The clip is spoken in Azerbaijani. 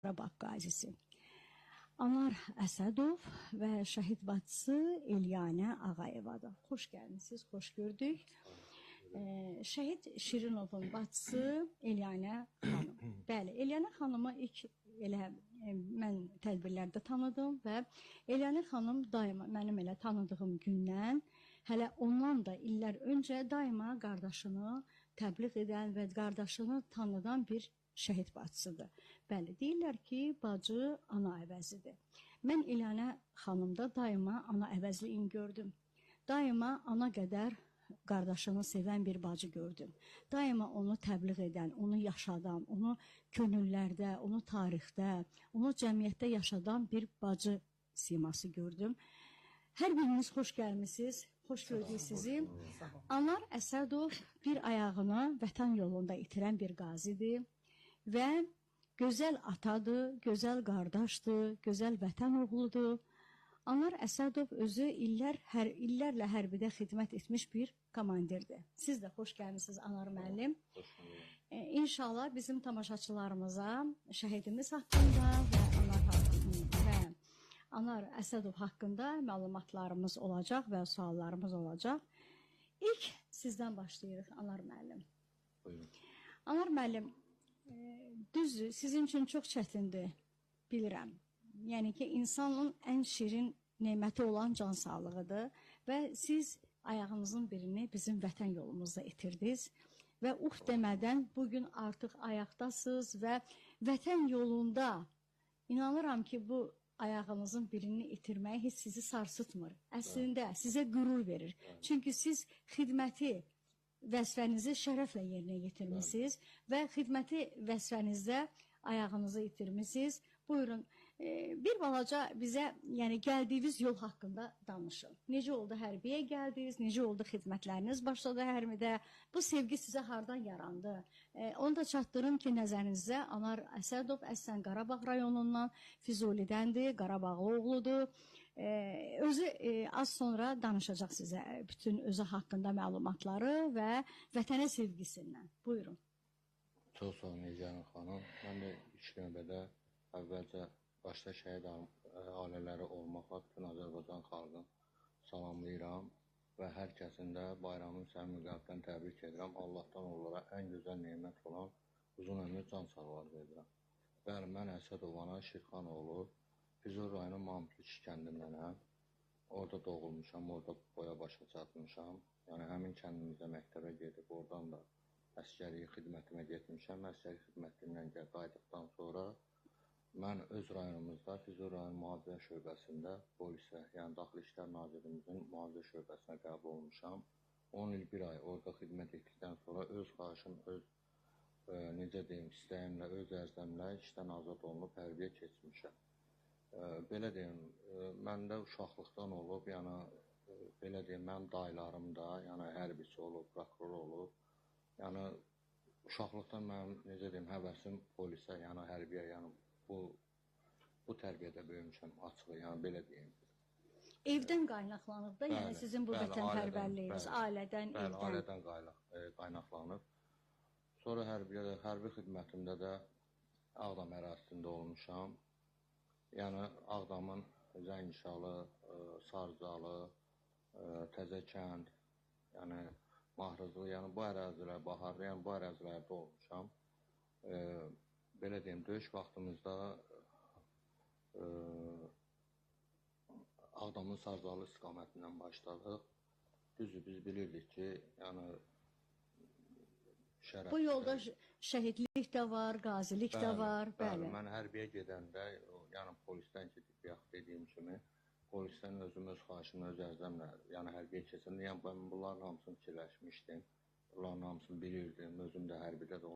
Qarabağ qazisi. Anar Əsədov və şəhid bacısı Elyanə Ağayevadır. Xoş gəlmisiniz, xoş gördük. Şəhid Şirinovun bacısı Elyanə xanım. Bəli, Elyanə xanımı ilk elə mən tədbirlərdə tanıdım və Elyanə xanım daima mənim elə tanıdığım gündən, hələ ondan da illər öncə daima qardaşını təbliğ edən və qardaşını tanıdan bir şəhid bacısıdır. Bəli, deyirlər ki, bacı ana əvəzidir. Mən Elyanə xanımda daima ana əvəzliyini gördüm. Daima ana qədər qardaşını sevən bir bacı gördüm. Daima onu təbliğ edən, onu yaşadan, onu könüllərdə, onu tarixdə, onu cəmiyyətdə yaşadan bir bacı siması gördüm. Hər biriniz xoş gəlmisiniz. Xoş gördük sizi. Anar Əsədov bir ayağını vətən yolunda itirən bir qazidir və gözəl atadır, gözəl qardaşdır, gözəl vətən oğludur. Anar Əsədov özü illərlə hərbidə xidmət etmiş bir komandirdir. Siz də xoş gəlmisiniz Anar müəllim. İnşallah bizim tamaşaçılarımıza şəhidimiz haqqında və Anar Əsədov haqqında məlumatlarımız olacaq və suallarımız olacaq. İlk sizdən başlayırıq Anar müəllim. Buyurun. Anar müəllim, düzdür, sizin üçün çox çətindir, bilirəm. Yəni ki, insanın ən şirin neməti olan can sağlığıdır və siz ayağınızın birini bizim vətən yolumuzda itirdiniz və uh demədən bugün artıq ayaqdasınız və vətən yolunda inanıram ki, bu ayağınızın birini itirməyi heç sizi sarsıtmır. Əslində sizə qürur verir. Çünki siz xidməti vəzifənizi şərəflə yerinə yetirmisiniz və xidməti vəzifənizdə ayağınızı itirmisiniz. Buyurun, bir balaca bizə yəni gəldiyiniz yol haqqında danışın. Necə oldu hərbiyə gəldiniz, necə oldu xidmətləriniz başladı hərbidə, bu sevgi sizə hardan yarandı? Onu da çatdırım ki, nəzərinizə Anar Əsədov əslən Qarabağ rayonundan, Füzulidəndir, Qarabağlı oğludur. Özü az sonra danışacaq sizə bütün özü haqqında məlumatları və vətənə sevgisindən. Buyurun. Çox sağ olun Elyanə xanım. Mən də ilk növbədə əvvəlcə başda şəhid ailələri olmaqla bütün Azərbaycan xalqını salamlayıram və hər kəsin də bayramını səmimi qəlbdən təbrik edirəm. Allahdan onlara ən gözəl nemət olan uzun ömür, can sağlığı arzu edirəm. Bəli, mən Əsədov Anar Şirxanoğlu, Füzuli rayonu Mahmudlu kəndindənəm. Orada doğulmuşam, orada boya başa çatmışam. Yəni həmin kəndimizdə məktəbə gedib, oradan da əsgəri xidmətimə getmişəm. Əsgəri xidmətimdən qayıtdıqdan sonra mən öz rayonumuzda Füzuli rayon Mühafizə şöbəsində polisə, yəni Daxili İşlər Nazirimizin mühafizə şöbəsinə qəbul olmuşam. 10 il 1 ay orada xidmət etdikdən sonra öz xahişim, öz necə deyim, istəyimlə, öz ərzəmlə işdən azad olunub hərbiyə keçmişəm. Belə deyim, məndə uşaqlıqdan olub, yəni belə deyim, mənim dayılarım da, yəni hərbiçi olub, prokuror olub. Yəni uşaqlıqdan mənim, necə deyim, həvəsim polisə, yəni hərbiyə, yəni bu tərbiyədə böyümüşəm açığı, yəni belə deyim. Evdən qaynaqlanıb da, yəni sizin bu vətənpərvərliyiniz, ailədən, evdən. Bəli, ailədən qaynaqlanıb. Sonra hərbi xidmətimdə də Ağdam ərazisində olmuşam. Yəni Ağdamın Zəngişalı, Sarıcalı, Təzəkənd, yəni Mahrızlı, yəni bu ərazilər, Baharlı, yəni bu ərazilərdə olmuşam. Belə deyim, döyüş vaxtımızda Ağdamın Sarıcalı istiqamətindən başladıq. Düzdür, biz bilirdik ki, yəni şərəf. Bu yolda şəhidlik də var, qazilik də var. Bəli, mən hərbiyə gedəndə, yəni polisdən ki, bayaq dediyim kimi, polisdən özüm, öz xahişimlə, öz ərzəmlə, yəni hərbiyə keçəndə, yəni mən bunların hamısını fikirləşmişdim, bunların hamısını bilirdim, özüm də hərbidə də